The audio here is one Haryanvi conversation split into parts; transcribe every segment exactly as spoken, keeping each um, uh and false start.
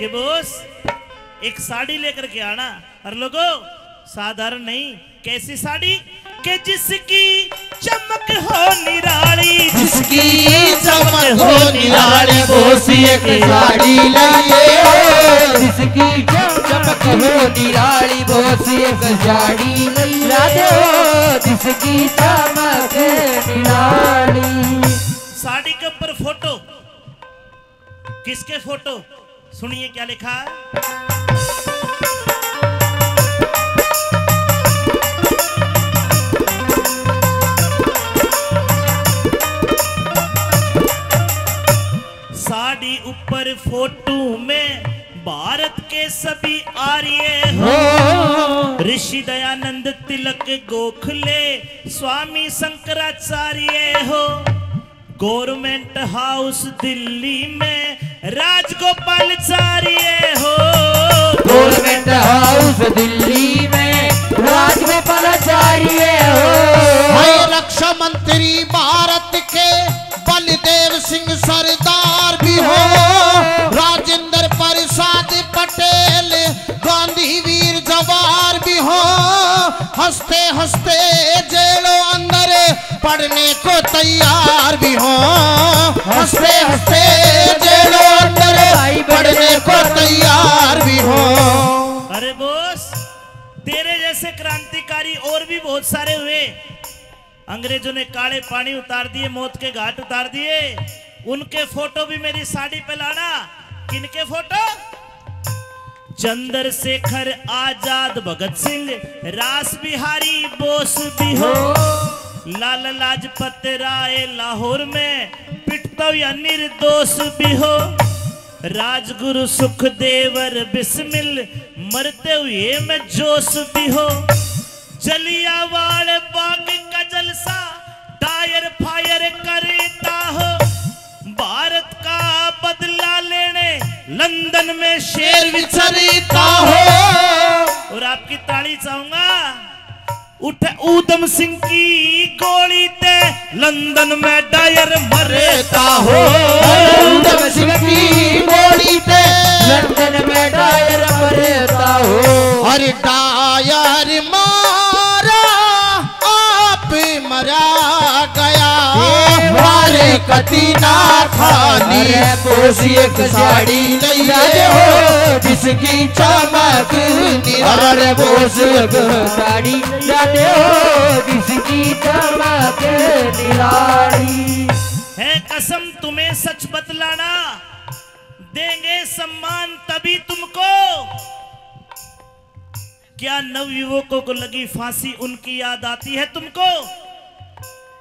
बॉस, एक साड़ी लेकर के आना। और लोगो, साधारण नहीं, कैसी साड़ी? कि जिसकी चमक हो निराली, जिसकी चमक हो निराली, बॉस एक साड़ी लाइए हो। जिसकी चमक हो निराली, बॉस एक साड़ी लाइए हो। जिसकी चमक निराली। साड़ी के ऊपर फोटो, किसके फोटो? सुनिए क्या लिखा है। साड़ी ऊपर फोटो में भारत के सभी आर्य हो। हो। ऋषि दयानंद तिलक गोखले, स्वामी शंकराचार्य हो। गवर्नमेंट हाउस दिल्ली में राजगोपालाचार्य हो। गवर्नमेंट हाउस दिल्ली में राजगोपालाचार्य हो। भाई रक्षा मंत्री भारत के बलदेव सिंह सरदार भी हो। राजेंद्र प्रसाद पटेल गांधी वीर जवार भी हो। हंसते हंसते जेलों अंदर पढ़ने को तैयार भी हो। हंसते हंसते जेलों अंदर पढ़ने को तैयार भी हो। अरे बॉस, तेरे जैसे क्रांतिकारी और भी बहुत सारे हुए। अंग्रेजों ने काले पानी उतार दिए, मौत के घाट उतार दिए। उनके फोटो भी मेरी साड़ी पे लाना। किनके फोटो? चंद्रशेखर आजाद, भगत सिंह, रास बिहारी बोस भी हो। लाला लाजपत राय लाहौर में पिटता हुआ निर्दोष भी हो। राजगुरु सुखदेव और बिस्मिल मरते हुए में जोश भी हो। जलियांवाले बाग का जलसा टायर फायर करता हो। भारत का बदला लेने लंदन में शेर विचरता हो। और आपकी ताली चाहूंगा। उठे ऊधम सिंह की गोली ते लंदन में डायर मरता हो। ऊधम सिंह की गोली ते लंदन में डायर मरता हो। अरे डायर मारा, आप मरा गया। वाले कती ना खाली। अरे बोस एक साड़ी लाइए हो, जिसकी चमक निराली। अरे बोस एक साड़ी लाइए हो, जिसकी चमक निराली। है कसम तुम्हें सच बतलाना, देंगे सम्मान तभी तुमको। क्या नवयुवकों को लगी फांसी, उनकी याद आती है तुमको?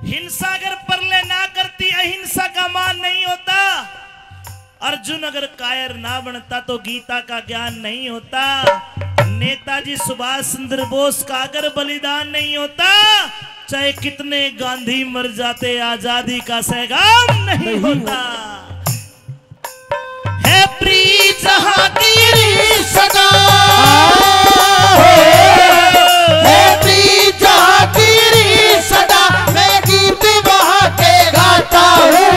हिंसा अगर परले ना करती, अहिंसा का मान नहीं होता। अर्जुन अगर कायर ना बनता, तो गीता का ज्ञान नहीं होता। नेताजी सुभाष चंद्र बोस का अगर बलिदान नहीं होता, चाहे कितने गांधी मर जाते, आजादी का सैगाम नहीं होता। है प्रीत जहांगीर सदा, है प्रीत जहांगीर सदा, मैं गीत वहां के गाता हूँ।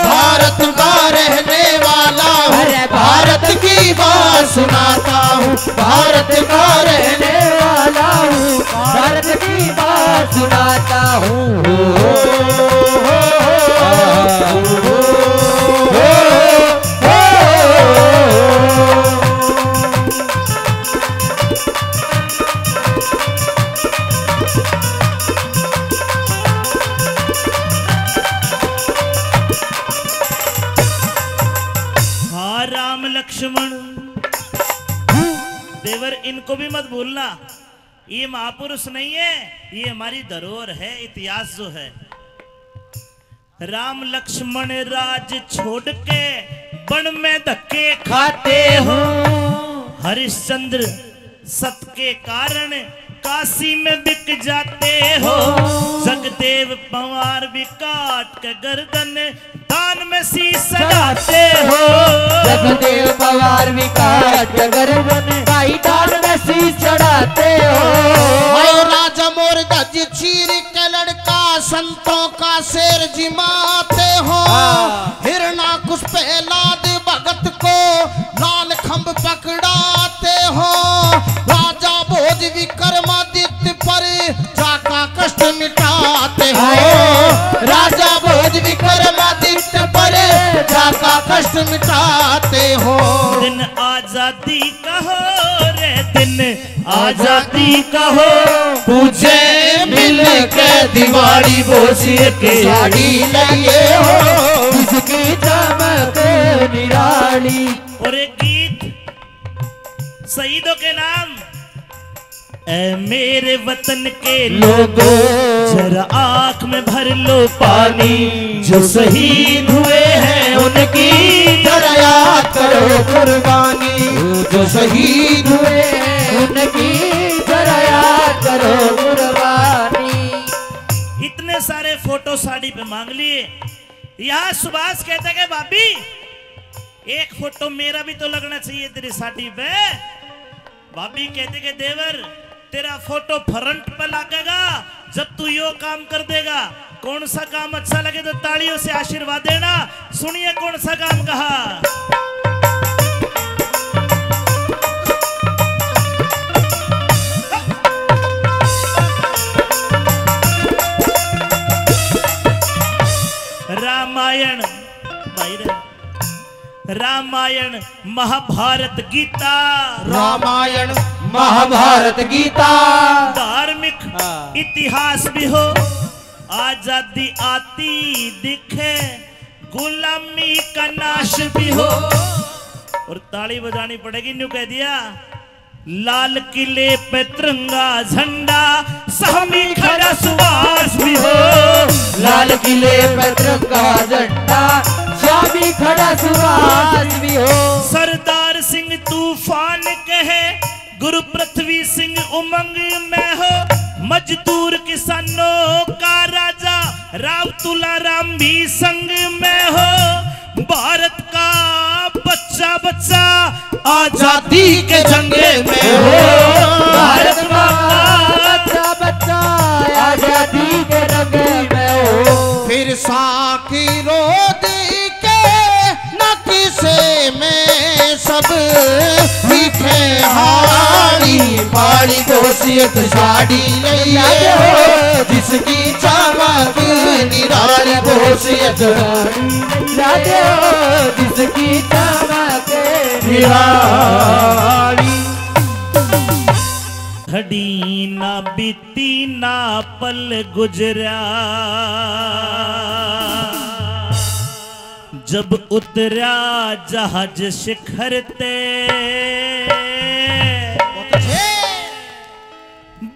भारत का रहने वाला हूँ, अरे भारत की बात सुनाता हूँ। भारत का रहने वाला हूँ, भारत की बात सुनाता हूँ। हाँ, राम लक्ष्मण देवर, इनको भी मत भूलना। ये महापुरुष नहीं है, ये हमारी धरोहर है, इतिहास जो है। राम लक्ष्मण राज छोड़ के वन में धक्के खाते हो। हरिश्चंद्र सत के कारण काशी में बिक जाते हो। जगदेव पवार भी काट के गर्दन दान में शीश चढ़ाते हो। जगदेव पवार भी काट के गर्दन भाई दान में शीश चढ़ाते हो। भाई राजा मोर गज चीर के लड़का संतों का शेर जिमाते हो। हाँ। हिरणाकुश प्रहलाद भगत को मिटाते हो। राजा भोज विक्रमादित्य पर जाका कष्ट मिटाते हो। दिन आजादी का हो रे, दिन आजादी का हो, पूजे मिल के दिवाली, बोस एक साड़ी लिए हो, इसकी चमक निराली। और एक गीत शहीदों के नाम। ऐ मेरे वतन के लोगों, जरा आँख में भर लो पानी। जो शहीद हुए हैं उनकी जरा याद करो कुर्बानी। जो शहीद हुए हैं उनकी जरा याद करो कुर्बानी। इतने सारे फोटो साड़ी पे मांग लिए। यहाँ सुभाष कहते कि भाभी, एक फोटो मेरा भी तो लगना चाहिए तेरी शादी पे। भाभी कहते कि देवर, तेरा फोटो फ्रंट पे लागेगा जब तू यो काम कर देगा। कौन सा काम अच्छा लगे तो तालियों से आशीर्वाद देना। सुनिए कौन सा काम कहा। रामायण, भाई रे, रामायण, महाभारत, गीता। रामायण, महाभारत, गीता। धार्मिक हाँ। इतिहास भी हो, आजादी आती दिखे, गुलामी का नाश भी हो। और ताली बजानी पड़ेगी, न्यू कह दिया। लाल किले पे तिरंगा झंडा, सामी खड़ा सुभाष भी हो। लाल किले पे तिरंगा झंडा, सामी खड़ा सुभाष भी हो। सरदार सिंह तूफान कहे, गुरु पृथ्वी सिंह उमंग में हो। मजदूर किसानों का राजा, राव तुलाराम भी संग में हो। भारत का बच्चा बच्चा आजादी के जंगे में हो। भारत का बच्चा बच्चा आजादी के जंगे में हो। फिर साकी रोदी के नक्शे में सब दिखे हारी, पाली बोसियत साड़ी नहीं हो, जिसकी चमक निराली बोसियत साड़ी। ला दो जिसकी चमक निराली। घड़ी ना बीती ना पल गुजरा, जब उतरा जहाज शिखर ते।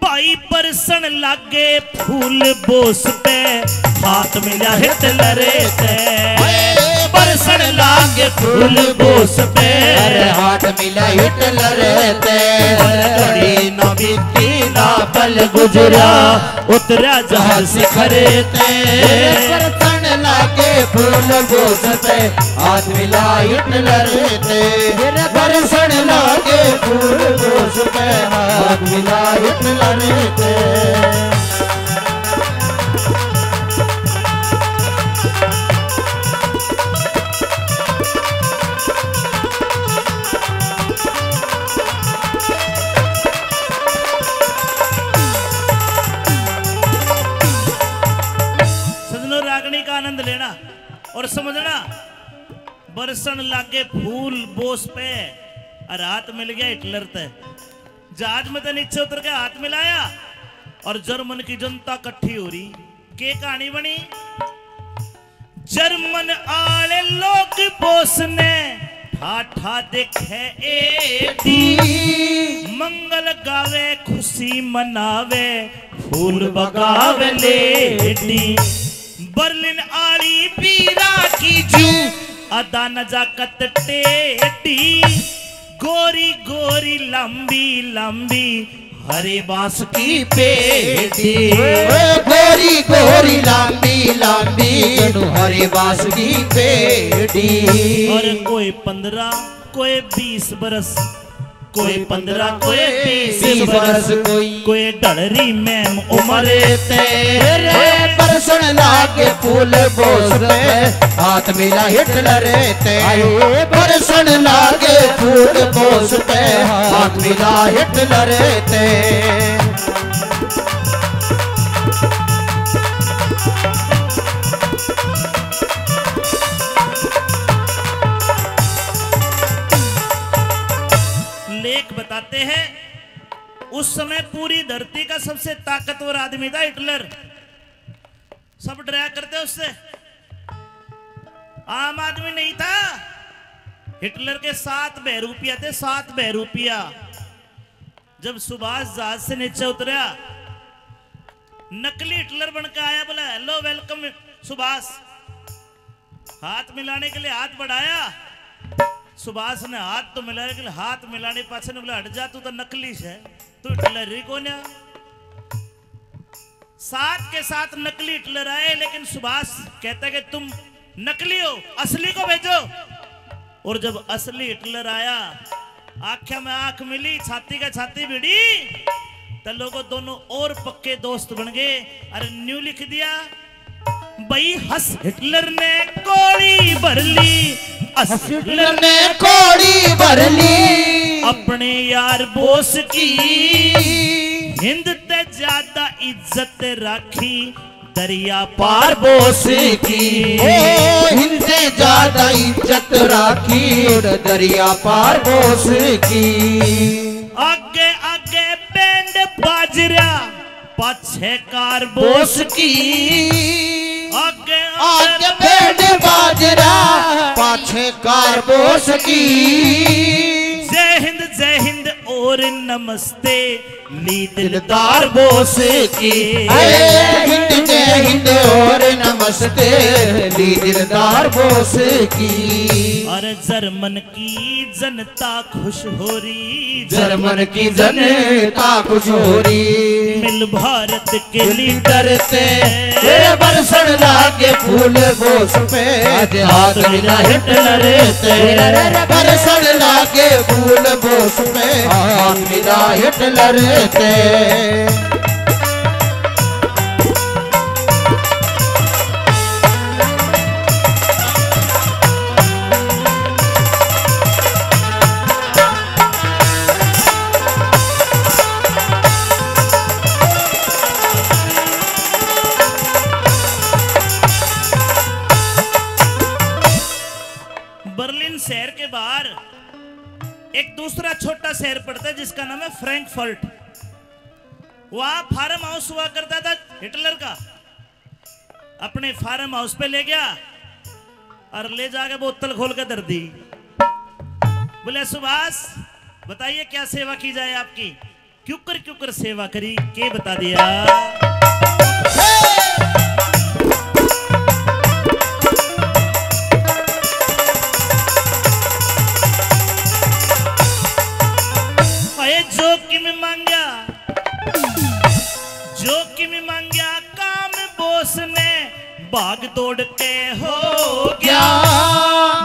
भाई बरसण लागे फूल बोस पे, हाथ मिला हिटलर ते। बरसण लागे फूल बोस पे, अरे हाथ मिला हिटलर ते। घड़ी ना बीती ना पल गुजरा, उतरा जहाज शिखर ते। बरसण लागे फूल बोस पे, हाथ मिला हिटलर ते। बरसण लागे फूल बोस पे, हाथ मिला हिटलर ते। सजनों, रागनी का आनंद लेना और समझना। बरसण लागे फूल बोस पे, और हाथ मिल गया हिटलर ते। जहाज में तो नीचे उतर के हाथ मिलाया और जर्मन की जनता इकट्ठी हो रही। के कहानी बनी? जर्मन आले लोग बोस ने ठाठा देखे एडी, मंगल गावे खुशी मनावे फूल बगावे लेडी। बर्लिन आली बीरा की जू अदा नजाकत टेडी, गोरी गोरी लंबी लंबी हरे बांस की पेटी। ओ गोरी गोरी लंबी लंबी हरे बांस की पेटी। और कोई पन्द्रह, कोई बीस बरस, कोई पन्द्रह, कोई बीस बरस, कोई कोई ढलरी मैम उम्र ते। रे बरसण लागे फूल बोस पे, हाथ मिला हिटलर ते। बरसण लागे फूल बोस पे, हाथ मिला हिटलर ते। आते हैं, उस समय पूरी धरती का सबसे ताकतवर आदमी था हिटलर। सब डरा करते उससे। आम आदमी नहीं था। हिटलर के सात बहरूपिया थे, सात बहरूपिया। जब सुभाष जहाज से नीचे उतरा, नकली हिटलर बन के आया, बोला, "हेलो, वेलकम सुभाष।" हाथ मिलाने के लिए हाथ बढ़ाया। सुभाष ने हाथ तो मिलाने के लिए, हाथ मिलाने पाछे ने बोला, "हट जा, तू तो नकली है, तू हिटलर ही कोन्या।" साथ के साथ नकली हिटलर आए, लेकिन सुभाष कहता कि तुम नकली हो, असली को भेजो। और जब असली हिटलर आया, आंख्या में आंख मिली, छाती का छाती भिड़ी, तो लोगों दोनों और पक्के दोस्त बन गए। अरे न्यू लिख दिया, भाई हंस हिटलर ने कोड़ी भर ली, हंस हिटलर ने कोड़ी भर ली। अपने यार बोस की हिंद ते ज्यादा इज्जत राखी दरिया पार बोस की। ओ, हिंद ते ज्यादा इज्जत राखी दरिया पार बोस की। आगे आगे बैंड बाजरा, पाछे कार बोस की। आगे आगे बैंड बाजरा, पाछे कार बोस की। जय हिंद, जय हिंद और नमस्ते ली दिलदार बोस की। अरे जय हिंद, जय हिंद और नमस्ते ली दिलदार बोस की। अरे जर्मन की जनता खुश हो रही, जर्मन की जनता खुश हो रही। मिल भारत के लीडर ते, ए बरसण लागे फूल बोस पे, आज हाथ मिला हिटलर ते। बरसण लागे फूल बोस पे, हाथ मिला हिटलर ते। बर्लिन शहर के बाहर एक दूसरा छोटा शहर पड़ता है जिसका नाम है फ्रैंकफर्ट। वहां फार्म हाउस हुआ करता था हिटलर का। अपने फार्म हाउस पे ले गया और ले जाके बोतल खोल के धर दी। बोले, "सुभाष, बताइए क्या सेवा की जाए आपकी?" क्यूकर क्यूकर सेवा करी, के बता दिया। अरे जोखिम मांग्या, जोखिम मांग्या काम बोस ने, भाग दौड़ के हो गया।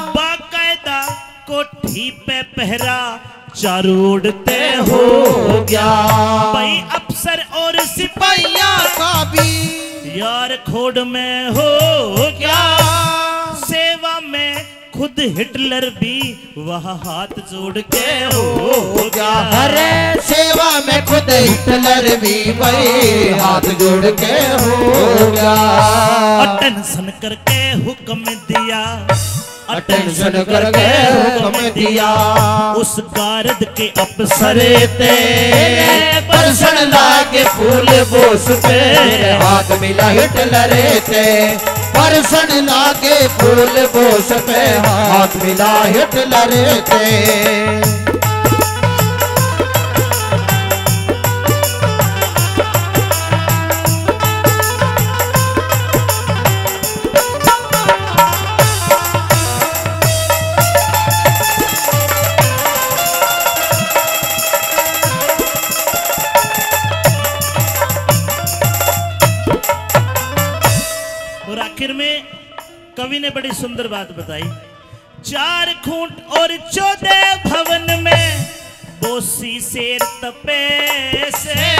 बाकायदा कोठी पे पहरा चारों ओर ते हो गया। भाई अफसर और सिपाहियां का भी यार खोड़ में हो गया। सेवा में खुद हिटलर भी वह हाथ जोड़ के हो गया। अरे सेवा में खुद हिटलर भी भाई हाथ जोड़ के हो गया। अटेंशन करके हुक्म दिया, अटेंशन करके हुक्म दिया। उस गारद के अफसर ते बरसण लागे फूल बोस पे, हाथ मिला हिटलर ते। बरसण लागे फूल बोस पे, हाथ मिला हिटलर ते। और आखिर में कवि ने बड़ी सुंदर बात बताई, चार खूंट और चौदह भवन में बोसी शेर तपे से,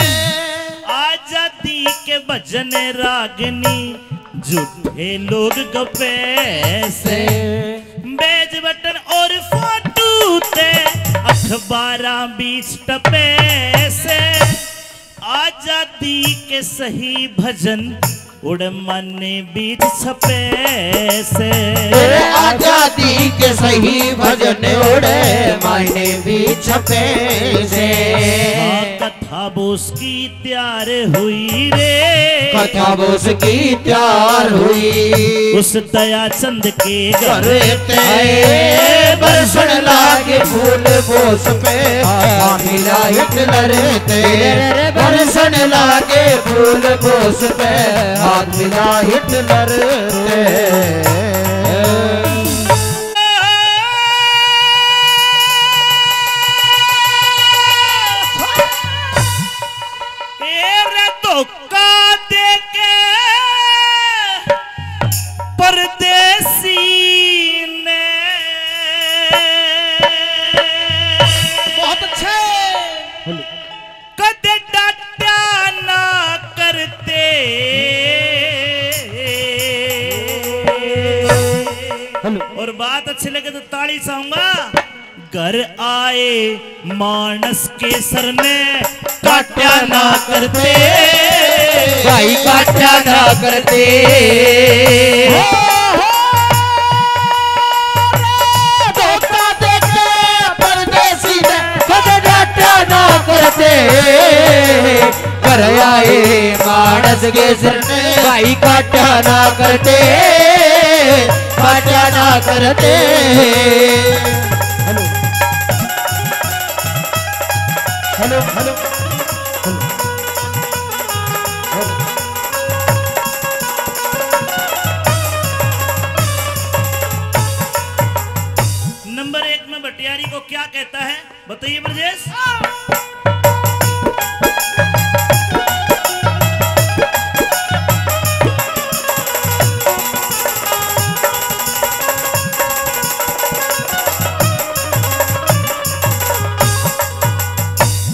आजादी के भजन रागनी, झूठे लोग गपे से। बेज बटन और फोटू ते अखबारां बीच टपे से, आजादी के सही भजन उड़े माने बीच छपे से। तेरे आजादी के सही भजन उड़े माने बीच छपे से। हाँ, कथा बोस की तैयार हुई रे। कथा बोस की तैयार हुई। उस दया चंद के घर घर ते बरसण लागे फूल बोस पे। हाथ मिला हिटलर ते बरसण लागे फूल बोस पे। हाथ मिला हिटलर ते। ए रे धोखा देके परदेसी ने बहुत अच्छे। कदे डांटा ना करते। हेलो। और बात अच्छी लगे तो ताली चाहूंगा। घर आए मानस के सर ने काट्या ना करते। भाई काट्या ना करते। हो, हो, धोखा देके परदेसी ने कदे डांटा ना करते। घर आए मानस के सर ने भाई काट्या ना करते। काट्या ना करते। Hello. Hello, hello, hello. Number एक में भटियारी को क्या कहता है, बताइए ब्रजेश।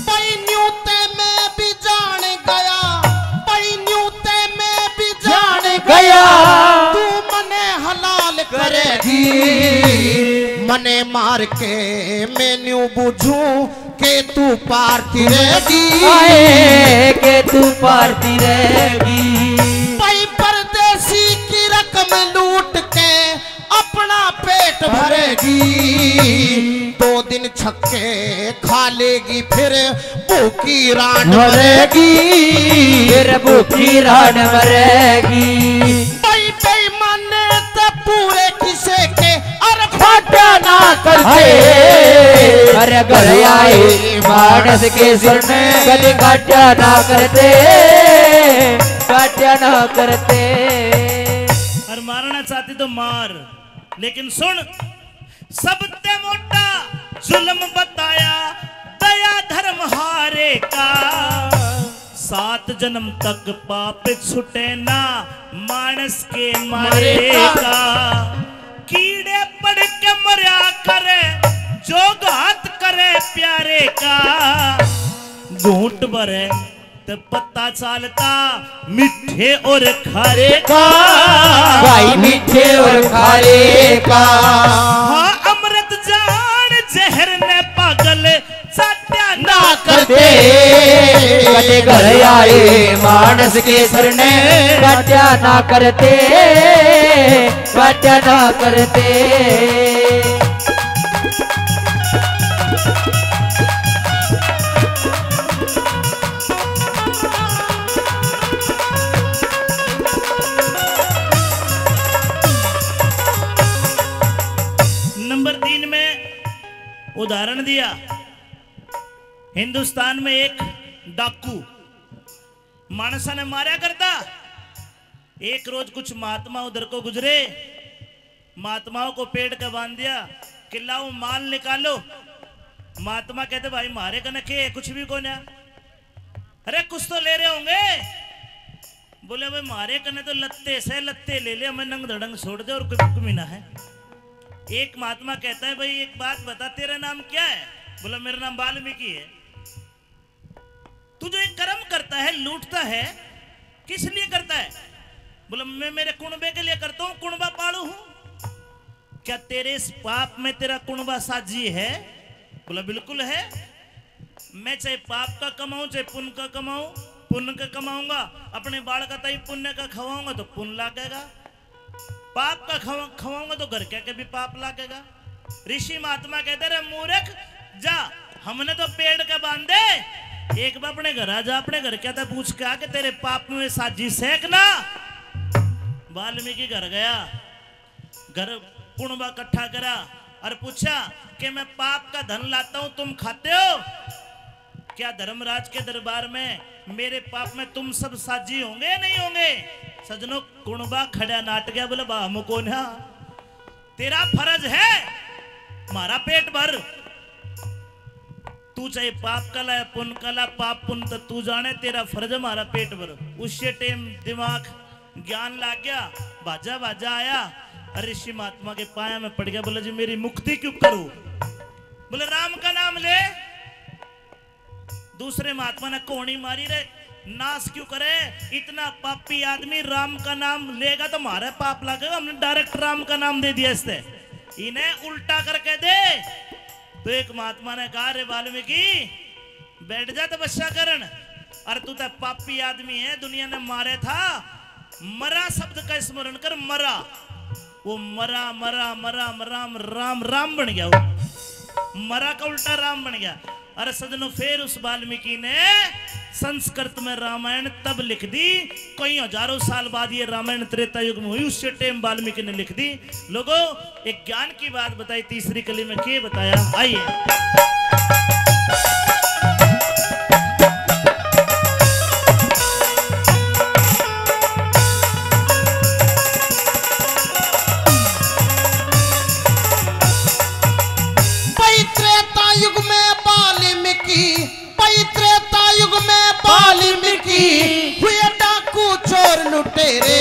पई न्यू ते मैं भी जान गया, पई न्यू ते मैं भी जान गया। तू मने हलाल करेगी, मने मार के मैं न्यू बुझूं के तू पारती रहेगी। आए के तू पारती रहेगी। भाई परदेसी की रकम लूट के अपना पेट भरेगी। दो दिन छक्के खा लेगी, फिर भूखी रांड मरेगी। फिर भूखी रांड मरेगी। भाई बेईमाने ते पूरे किसे के अर काट्या ना करते। अरे घर आए मानस के सर ने कदे काट्या ना करते। काट्या ना करते। अर मारना चाहती तो मार, लेकिन सुन, सबते मोटा जुल्म बताया दया धर्म हारे का। सात जन्म तक पाप छुटे ना मानस के मारे का। कीड़े पड़ के मरया करे जो घात करे प्यारे का। घूंट भरे ते पता चालता मीठे और खारे का। भाई मीठे और खारे का। हाँ, अमृत जान जहर ने पागल चाट्या ना करते। कदे घर आए मानस के सर ने काट्या ना करते। काट्या ना करते। नंबर तीन में उदाहरण दिया, हिंदुस्तान में एक डाकू मानसा ने मारया करता। एक रोज कुछ महात्मा उधर को गुजरे, महात्माओं को पेड़ के बांध दिया, किला वो माल निकालो। महात्मा कहते, भाई, म्हारे कने के कुछ भी कोन्या। अरे, कुछ तो ले रहे होंगे। बोले, भाई, म्हारे कने तो लत्ते से, लत्ते ले ले, हमें नंग धड़ंग छोड़ दे और कोई हुक्म ही ना है। एक महात्मा कहता है, भाई, एक बात बता, तेरा नाम क्या है? बोला, मेरा नाम वाल्मीकि है। तू जो एक कर्म करता है, लूटता है, किस लिए करता है? बोला, मैं मेरे कुणबे के लिए करता हूँ, कुणबा पालू हूँ। क्या तेरे इस पाप में तेरा कुणबा साझी है? बोला, बिल्कुल है। मैं चाहे पाप का कमाऊं, चाहे पुण्य का कमाऊं, पुण्य का कमाऊंगा, अपने बालका ताई पुण्य का खवाऊंगा तो पुण्य लागेगा, पाप का खवा-, खवाऊंगा तो घर के, के भी पाप लागेगा। ऋषि महात्मा कहते, "रे मूर्ख, जा, हमने तो पेड़ के बांधे, एक बार अपने घर आ जा, अपने घर के तो पूछ के आ कि तेरे पाप में साझी सै के ना।" वाल्मीकि घर गया, घर कुणबा इकट्ठा करा और पूछा कि मैं पाप का धन लाता हूं, तुम खाते हो? क्या धर्मराज के दरबार में मेरे पाप में तुम सब साझी होंगे या नहीं होंगे? सजनों, कुणबा खड़ा नाट गया, बोले, "बा, हम कोन्या, तेरा फर्ज है म्हारा पेट भर, तू चाहे पाप का ला या पुण्य का ला, पाप पुण्य तो तू जाने, तेरा फर्ज है म्हारा पेट भर।" उसी टाइम दिमाग ज्ञान लाग गया, भाजा भाजा आया और ऋषि महात्मा के पाया में पड़ गया, बोले, "जी, मेरी मुक्ति क्यों करूं?" बोले, "राम का नाम ले।" दूसरे महात्मा ने कोहनी मारी, "रे, नाश क्यों करे? इतना पापी आदमी राम का नाम लेगा तो म्हारे पाप लगेगा, हमने direct राम का नाम दे दिया इससे, इन्हें उल्टा करके दे।" तो एक महात्मा ने कहा, "रे वाल्मीकि, बैठ जा तपस्या करन। अरे तू तो पापी आदमी है, दुनिया ने मारे था, मरा शब्द का स्मरण कर, मरा।" वो मरा, मरा, मरा, राम, राम, राम बन गया। वो मरा का उल्टा राम बन गया। अरे सजनों, फिर उस वाल्मीकि ने संस्कृत में रामायण तब लिख दी, कई हजारों साल बाद ये रामायण त्रेता युग में हुई, उस टाइम वाल्मीकि ने लिख दी। लोगों, एक ज्ञान की बात बताई, तीसरी कली में के बताया, आइए। भाई त्रेता युग में वाल्मीकि, भाई त्रेता युग में वाल्मीकि, हुए डाकू चोर लुटेरे,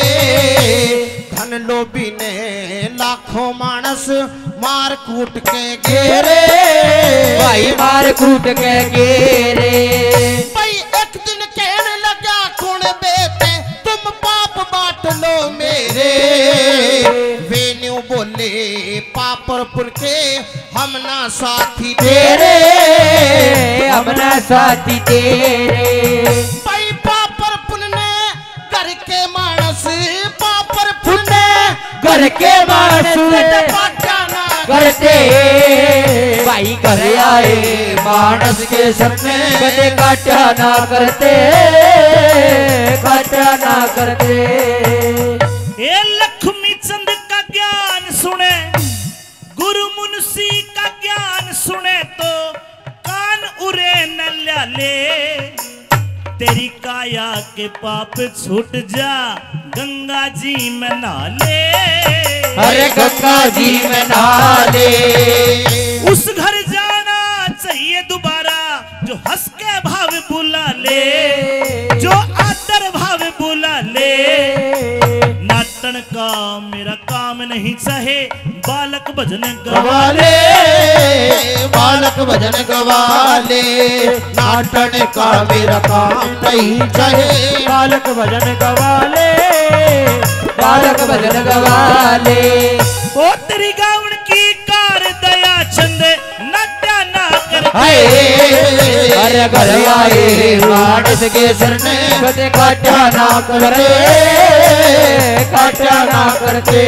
धन लोभी ने लाखों मानस मार कूट के घेरे। भाई मार कूट के घेरे। भाई एक दिन कहने लगा कुणबे ते, तुम पाप बांट लो मेरे। वे न्यू बोले, पाप और पुण्य के हम ना साथी तेरे, हम ना साथी तेरे। भाई पाप और पुण्य ने घर के मानस, पाप और पुण्य घर के मानस कदे काटा ना करते। भाई घर आए मानस के सर में कदे काटा ना करते, काटा ना करते। ए लक्ष्मी चंद का ज्ञान सुने, गुरु मुंशी का ज्ञान सुने तो कान उरे न ल्या ले। तेरी काया के पाप छूट जा, गंगा जी में नहा ले। अरे गंगा जी में नहा ले। उस घर जाना चाहिए दोबारा, जो हंस के भाव बुला ले, जो आदर भाव बुला ले। नाटन का मेरा काम नहीं चाहे, बालक भजन गवा ले, बालक भजन गवा ले। नाटन का मेरा काम नहीं चाहे, बालक भजन गवा ले, बालक भजन गवा ले। ओ तेरी गावण की कार दया चंद, नाट्या ना करते। हाय, अरे घर आए मानस के सर ने कदे काट्या ना करते, काट्या ना करते।